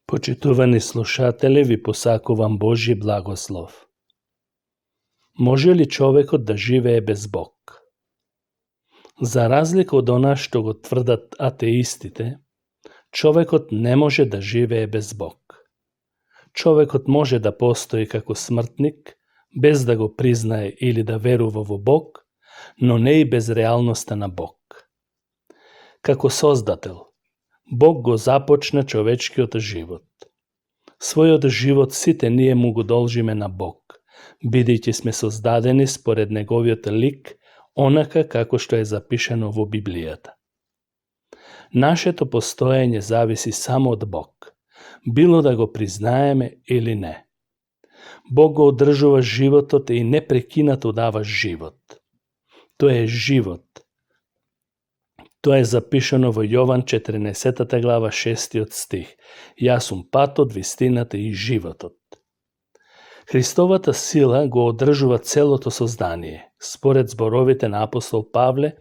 Почитувани слушатели, ви посакувам Божји благослов. Може ли човекот да живее без Бог? За разлика од она што го тврдат атеистите, човекот не може да живее без Бог. Човекот може да постои како смртник, без да го признае или да верува во Бог, но не и без реалноста на Бог. Како создател, Бог го започна човечкиот живот. Својот живот сите ние му го должиме на Бог, бидејќи сме создадени според неговиот лик, онака како што е запишано во Библијата. Нашето постоење зависи само од Бог, било да го признаеме или не. Бог го одржува животот и непрекинато дава живот. Тоа е живот. Тоа е запишано во Јован 14 глава 6 стих. Јас сум патот, вистината и животот. Христовата сила го одржува целото создание, според зборовите на апостол Павле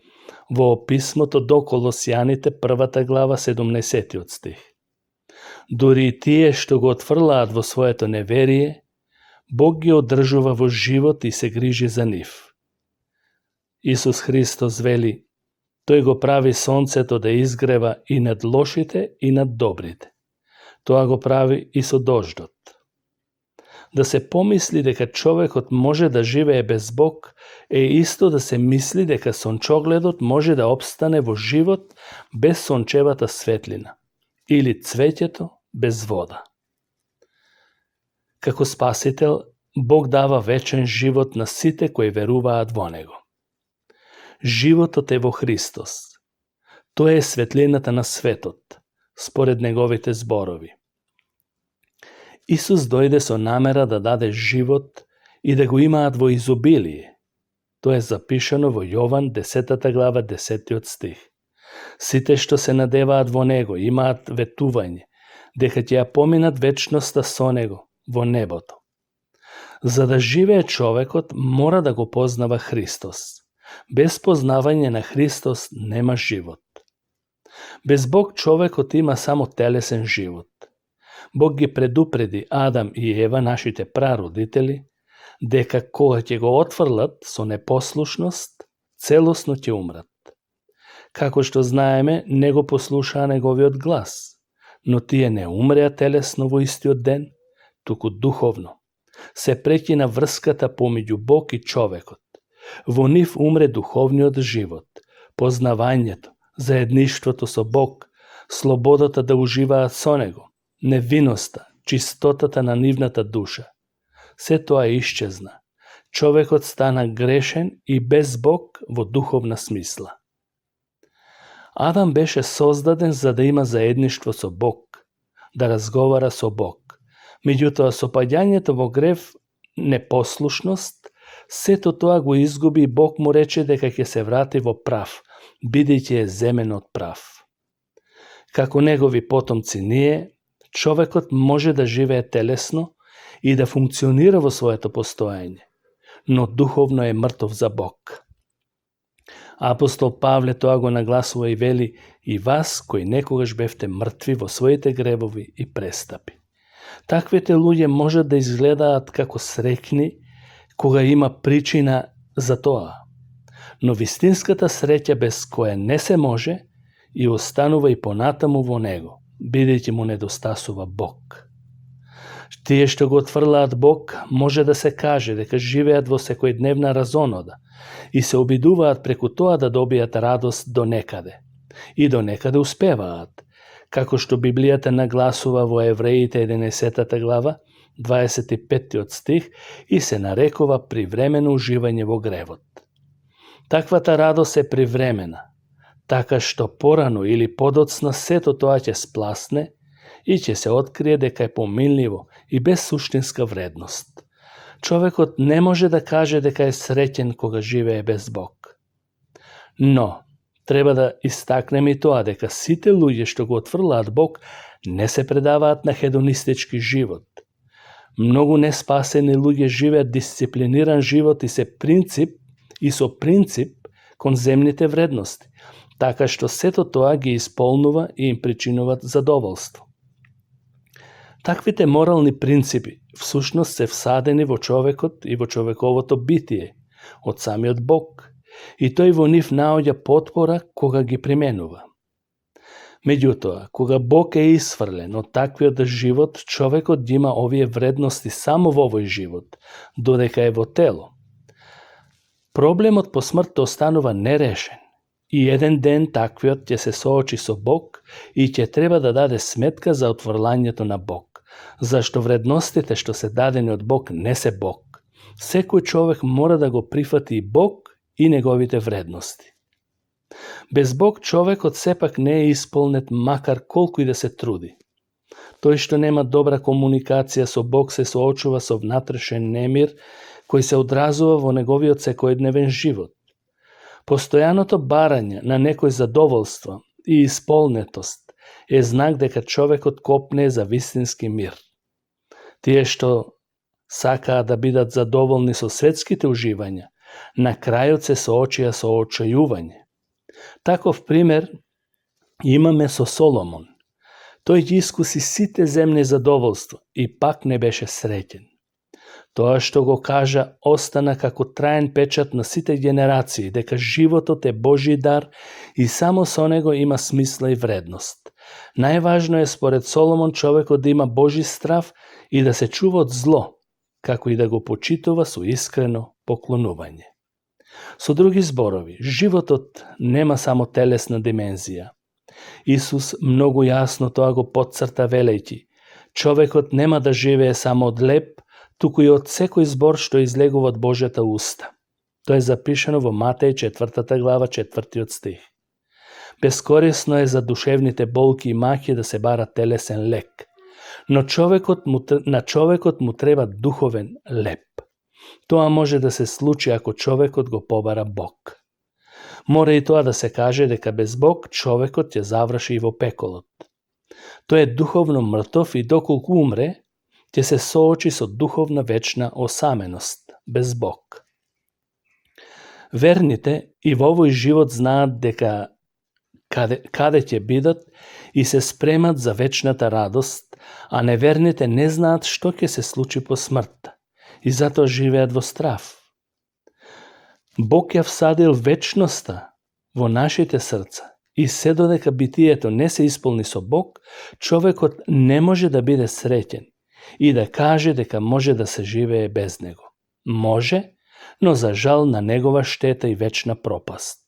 во писмото до Колосјаните 1 глава 17 стих. Дури и тие што го отфрлаат во своето неверие, Бог ги одржува во живот и се грижи за нив. Исус Христос вели: Тој го прави сонцето да изгрева и над лошите и над добрите. Тоа го прави и со дождот. Да се помисли дека човекот може да живее без Бог е исто да се мисли дека сончогледот може да опстане во живот без сончевата светлина или цвеќето без вода. Како Спасител, Бог дава вечен живот на сите кои веруваат во Него. Животот е во Христос. Тоа е светлината на светот, според неговите зборови. Исус дојде со намера да даде живот и да го имаат во изобилие. Тоа е запишано во Јован 10 глава 10 стих. Сите што се надеваат во Него имаат ветување, дека ќе ја поминат вечноста со Него во небото. За да живее човекот, мора да го познава Христос. Без познавање на Христос нема живот. Без Бог човекот има само телесен живот. Бог ги предупреди Адам и Ева, нашите прародители, дека кога ќе го отфрлат со непослушност, целосно ќе умрат. Како што знаеме, не го послушаа неговиот глас, но тие не умреа телесно во истиот ден, туку духовно. Се прекина врската помеѓу Бог и човекот. Во нив умре духовниот живот, познавањето, заедништвото со Бог, слободата да уживаат со Него, невиноста, чистотата на нивната душа. Се тоа исчезна. Човекот стана грешен и без Бог во духовна смисла. Адам беше создаден за да има заедништво со Бог, да разговара со Бог. Меѓутоа, со паѓањето во грев, непослушност, сето тоа го изгуби и Бог му рече дека ќе се врати во прав, бидејќи е земен од прав. Како негови потомци ние, човекот може да живее телесно и да функционира во своето постоење, но духовно е мртов за Бог. Апостол Павле тоа го нагласува и вели: и вас, кои некогаш бевте мртви во своите гревови и престапи. Таквите луѓе можат да изгледаат како среќни кога има причина за тоа, но вистинската среќа без која не се може и останува и понатаму во него, бидејќи му недостасува Бог. Тие што го отфрлаат Бог, може да се каже дека живеат во секојдневна разонода и се обидуваат преку тоа да добијат радост до некаде. И до некаде успеваат, како што Библијата нагласува во Евреите 11 глава 25 стих и се нарекува привремено уживање во гревот. Таквата радост е привремена, така што порано или подоцна сето тоа ќе спласне и ќе се открие дека е поминливо и без суштинска вредност. Човекот не може да каже дека е среќен кога живее без Бог. Но треба да истакнеме и тоа дека сите луѓе што го отфрлаат Бог не се предаваат на хедонистички живот. Многу неспасени луѓе живеат дисциплиниран живот и со принцип кон земните вредности, така што сето тоа ги исполнува и им причинуваат задоволство. Таквите морални принципи всушност се всадени во човекот и во човековото битие од самиот Бог, и тој во нив наоѓа потпора кога ги применува. Меѓутоа, кога Бог е исфрлен од таквиот живот, човекот ги има овие вредности само во овој живот, додека е во тело. Проблемот по смртта останува нерешен, и еден ден таквиот ќе се соочи со Бог и ќе треба да даде сметка за отврлањето на Бог, зашто вредностите што се дадени од Бог не се Бог. Секој човек мора да го прифати и Бог и неговите вредности. Без Бог човекот сепак не е исполнет макар колку и да се труди. Тој што нема добра комуникација со Бог се соочува со внатрешен немир кој се одразува во неговиот секојдневен живот. Постојаното барање на некој задоволство и исполнетост е знак дека човекот копне за вистински мир. Тие што сакаат да бидат задоволни со светските уживања, на крајот се соочија со очајување. Таков пример имаме со Соломон. Тој ги искуси сите земни задоволства и пак не беше среќен. Тоа што го кажа остана како траен печат на сите генерации, дека животот е Божи дар и само со него има смисла и вредност. Најважно е според Соломон човекот да има Божи страв и да се чува од зло, како и да го почитува со искрено поклонување. Со други зборови, животот нема само телесна димензија. Исус многу јасно тоа го потцрта велејќи: човекот нема да живее само од леп, туку и од секој збор што излегува од Божјата уста. Тоа е запишано во Матеј 4 глава 4 стих. Бескорисно е за душевните болки и маки да се бара телесен лек, но на човекот му треба духовен леп. Тоа може да се случи ако човекот го побара Бог. Мора и тоа да се каже дека без Бог човекот ќе заврши и во пеколот. Тој е духовно мртов и доколку умре, ќе се соочи со духовна вечна осаменост без Бог. Верните и во овој живот знаат дека каде ќе бидат и се спремат за вечната радост, а неверните не знаат што ќе се случи по смртта и затоа живеат во страв. Бог ја всадил вечноста во нашите срца и се додека битието не се исполни со Бог, човекот не може да биде среќен и да каже дека може да се живее без него. Може, но за жал на негова штета и вечна пропаст.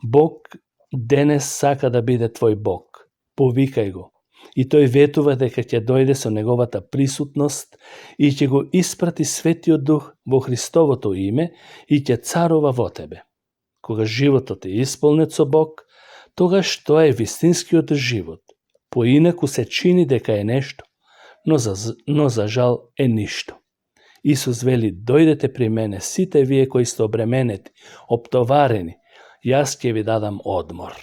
Бог денес сака да биде твој Бог. Повикај го. И тој ветува дека ќе дојде со неговата присутност и ќе го испрати Светиот Дух во Христовото име и ќе царува во тебе. Кога животот е исполнет со Бог, тогаш тоа е вистинскиот живот. Поинаку се чини дека е нешто, но за жал е ништо. Исус вели: дојдете при мене сите вие кои сте обременети, оптоварени, јас ќе ви дадам одмор.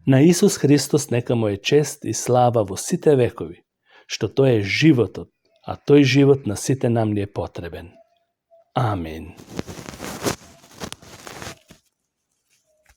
На Исус Христос нека му е чест и слава во сите векови, што тој е животот, а тој живот на сите нам ни е потребен. Амин.